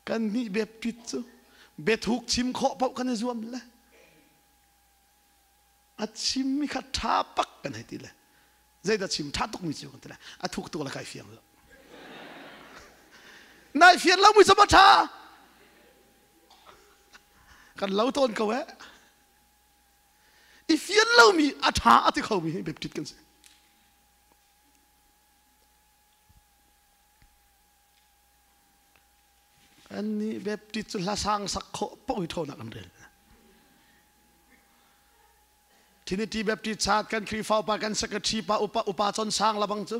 Kan nih biapit cu biathuk chim khawh paoh kan i zuam le a chimmi kha ṭha pak kan hei ti le zeidah chim ṭha tukmi cu kan ti le a thuk tuk le kai fiang lo. Nai fian lo mi cu ma ṭha kan lo tawn ko eh. I fian lomi a ṭha a ti khomi hi Baptist kan si. Annih Baptist cu hlasang sak khawh paoh hi ṭhawnnak an rel. Trinity Baptist Church kan Khrihfa upa kan secretary pa upa upa chon sang labang cu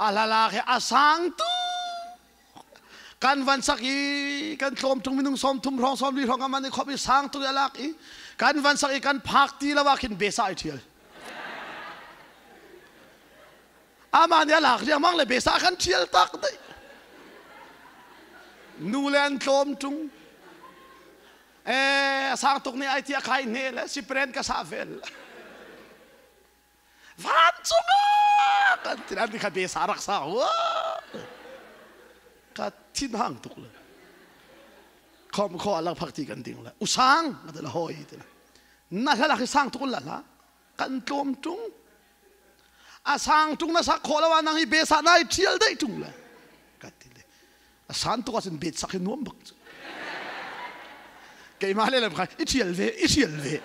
a hlalak he a sang tu kan van sak i kan tlawm tung minung sawm thum hrawng sawm li hrawng aman i khop i sang tu alak i kan van sak i kan phak ti lo ah khin besa ai thial ama nih a lak riangmang le besa kan thial tak dei nu le an tlawm tung eh sang tuk nih ai ti a khai hne le sipren ka sa vel vancung ah kan ti an ti kha besa rak sa ka thin hang tuk le khom kho alak phak ti kan ding le usang ka la hoi ti na hla lak hi sang tuk la la kan tlawm tung a sang tung na sak khawh lo nang hi besa nai thial dei tung le ka ti le a san tuk ahcun bet sak hi nuam bak cu keimah le lam kha i thial ve i thial ve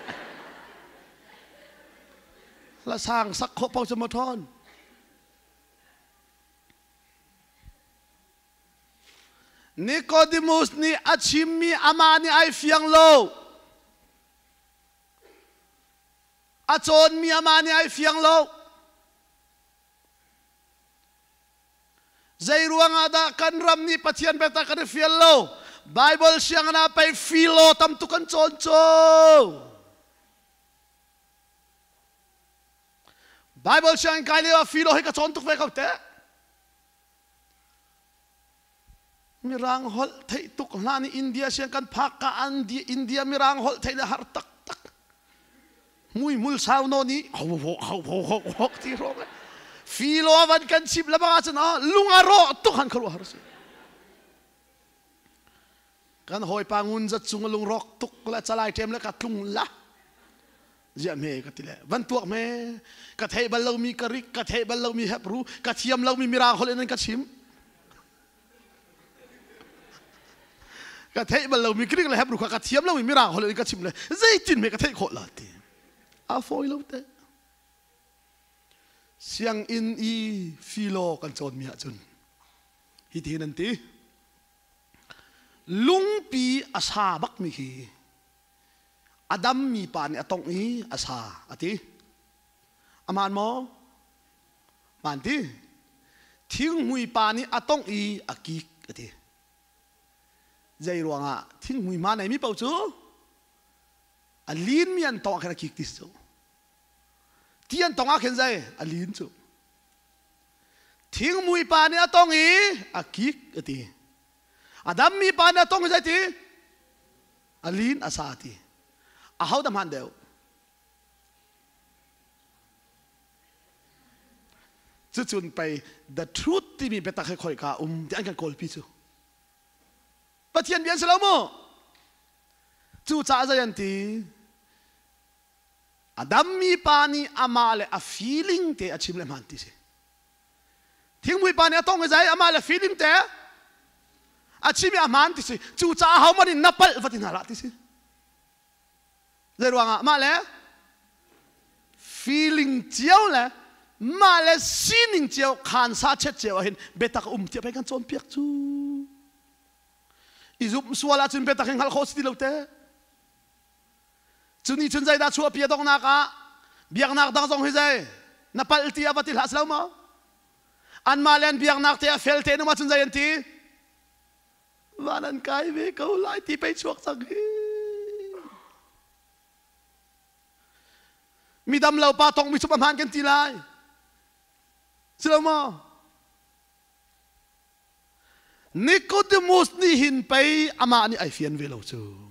la sang sak khawh pau cu maw Nicodemus nih a chimmi amah nih ai fiang lo. A cawnmi amah nih ai fiang lo. Zei ruangah dah kan ram nih Pathian biatak kan i fial lo? Bible sianginn ah pei philo tam tuk kan cawn cu. Bible sianginn kai lio ah philo hi ka cawn tuk ve ko te. Mirang holh theih tuk hlan i India siang kan phak ka an India mirang holh theih le har taktak. Hmuihmul sau nawn i ho ho ho ho ho ho ti hrawng filo van kan chim le bang ahcun lung a rawh tuk han kharuah har si. Kan hawipa ngun zat cung a lungrawk tuk le calai ṭem le ka tlung la. Ziah hme ka ti le van tuak hme ka thei bal lomi ka rik ka thei bal lomi Hebrew ka thiam lomi mirang holh in an ka chim. Ka theih bal lomi Greek le Hebrew kha ka thiam lomi mirang holh in ka chim le zeitin hme ka theih khawh la ti. A fawi lo te. Sianginn i philo kan cawnmi ahcun hitihin an ti. Lungpi a sa bakmi hi a dammi pa nih a tongh i a sa a ti. Amaan maw? Hmaan ti. Thinghmui pa nih a tongh i a kik a ti. Zei ruangah thinghmui hma neimi paoh cu a linmi an tongh ah khin a kik ti si cu. Ti an tongh ah khin zei a lin cu. Thingmui pa nih a tong i a kik a ti. A dammi pa nih a tong i zei ti? A lin a sa a ti. Aho dah hmaan deuh? Cucun pei the truth timi biatak hi khoika um ti an kan kawlpi cu. Pathian bia an si lo mu. Cucaah zei an ti? A dammi pa nih amah le a feeling te a chim le hmaan ti si. Thingmui pa nih a tong i zai amah le feeling te a chim i a hmaan ti si. Cucaah hohmanh in na palh va ti hna hlah ti si. Zei ruangah mah le feeling cio le mah le sining cio khansa chet cio ah hin biatak um tiah pei kan cawnpiak cu. I zumh sual ahcun biatak hi hngalh khawh si ti lo te. Cu nih cun zeidah chuahpi a donghnak ah biaknak dang zong hi zei na palh ti ah va ti hlah si lo maw? Anmah le an biaknak te a fel te num ahcun zei an ti? Van an kai ve ko lai ti pei chuak cang hi. Midam lo pa tong mi cu hmaan kan ti lai. Si lo maw? Nicodemus nih hin pei amah nih ai fian ve lo cu.